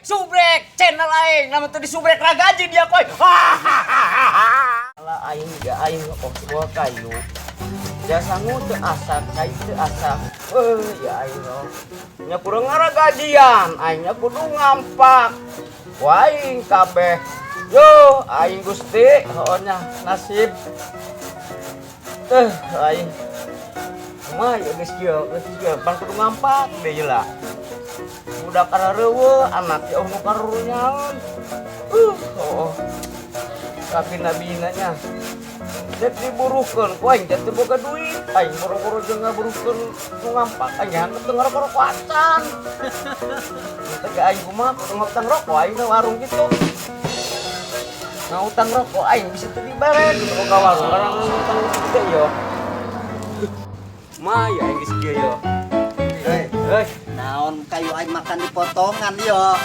Subrek channel aing, lamun teu disubrek ragaji dia koy. Ala aing ga aing oh gua kayu. Jasangu teu asak, kayu teu asak. Ya aing oh. Nya kurang ngaragajian, aing nya kudu ngampak. Waing kabeh. Yo, aing Gusti, heueuh nya nasib. Teh aing. Kumaha ya geus kieu, pan kudu ngampak deui lah. Budak karareueuh, anak ya nu karurunyaeun. Oh. Tapi nabina nya. Dek diburuhkeun ku aing teh teu boga duit. Aing boro-boro jeung ngaburuhkeun nu ngampak aing teu ngarokok acan. Teh aing kumaha kudu ngutang rokok aing ka warung kitu. Ngutang rokok aing bisa teu dibere kudu ka warung karena ngutang gede yo. Mah ya aing geus kieu yo. Hei, Hei, naon kayu aing makan dipotongan yo.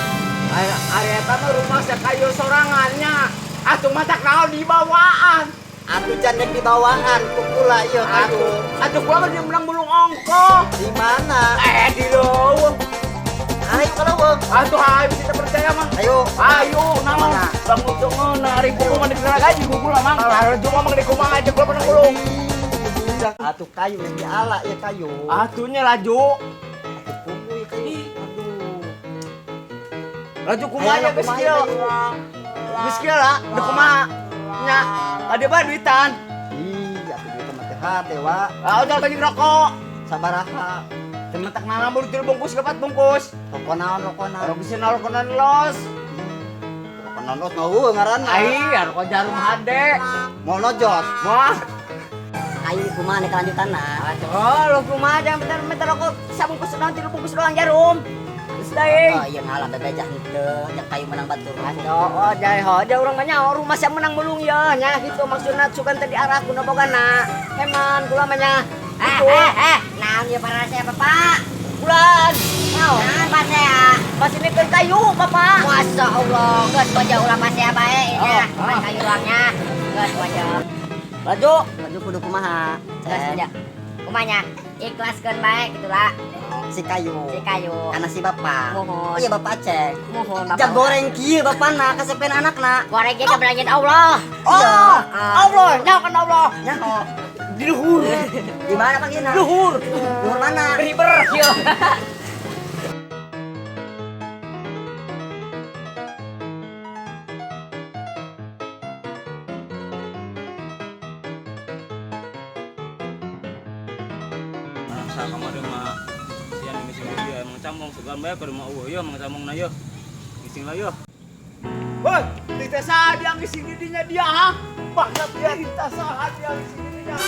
Ari eta mah rumah sakayu sorangannya. Atuh matak naon dibawaan. Atuh jandek dibawaan ku kula ieu kayu. Atuh kula mah menang bulung ongkoh. Di mana? Di leuweung. Ayo ka leuweung. Atuh hayu kita percaya mah. Ayo. Ayo naon? Mana? Bang Ucung ngeuna ari buku mah dikira gaji ku kula mang. Laju mah mang di kumaha aja kula menang bulung. Atuh kayu geus diala ieu kayu. Atuh nya laju. Atuh pupu ieu kayu. Aduh. Laju kumaha nya geus kieu? Geus kieu lah, deuk kumaha? Nya, ada ba duitan? Ih, atuh duitan mah teh hate wa. Ah, udah bagi rokok. Sabaraha? Teu mentak nana baru 3 bungkus, 4 bungkus. Rokok naon rokona? Rokok bisa rokok los. Rokok naon los mah ngaranna. Ai, rokok jarum hade. Mau nojot. Wah. Ayo kumaha nih kelanjutanna? Atuh, lu kumaha jangan bentar-bentar rokok sabungkus doang, 3 bungkus doang jarum. Geus daing. Oh iya ngalah bebejah henteu, jeung kayu menang batur. Atuh, oh jai ho, jauh urang mah nyaho rumah sia menang mulung ya, nya gitu maksudna sugan teh diarah ku bogana. Heman kula mah nya. Gitu. Naon ieu parasea Bapak? Bulan. Naon pasea? Masih nikeun kayu, Bapak. Masya Allah, geus wajah ulah pasea bae nya. Oh, ah. Kayu doangnya. Geus wajah. Laju. Laju kudu kumaha? Geus wajah. Kumanya? Ikhlaskeun bae kitu lah. Si kayu. Si kayu. Karena si bapak. Mohon. Iya bapak cek. Mohon bapak. Jak goreng kieu bapana kasepen anakna. Goreng ge kebelanjaan Allah. Oh, Allah, nyaho kan Allah. Nyaho. Di luhur. Di mana panggilna? Luhur. Luhur mana? Beriber. Kieu. Sama mah sian ngising dia emang cambung sugan bae ke rumah eueuh yo emang cambung na yo. Ngising lah yo. Woi, tidak saha dia ngising di dinya dia ha. Bangsat dia tidak saha dia ngising di dinya.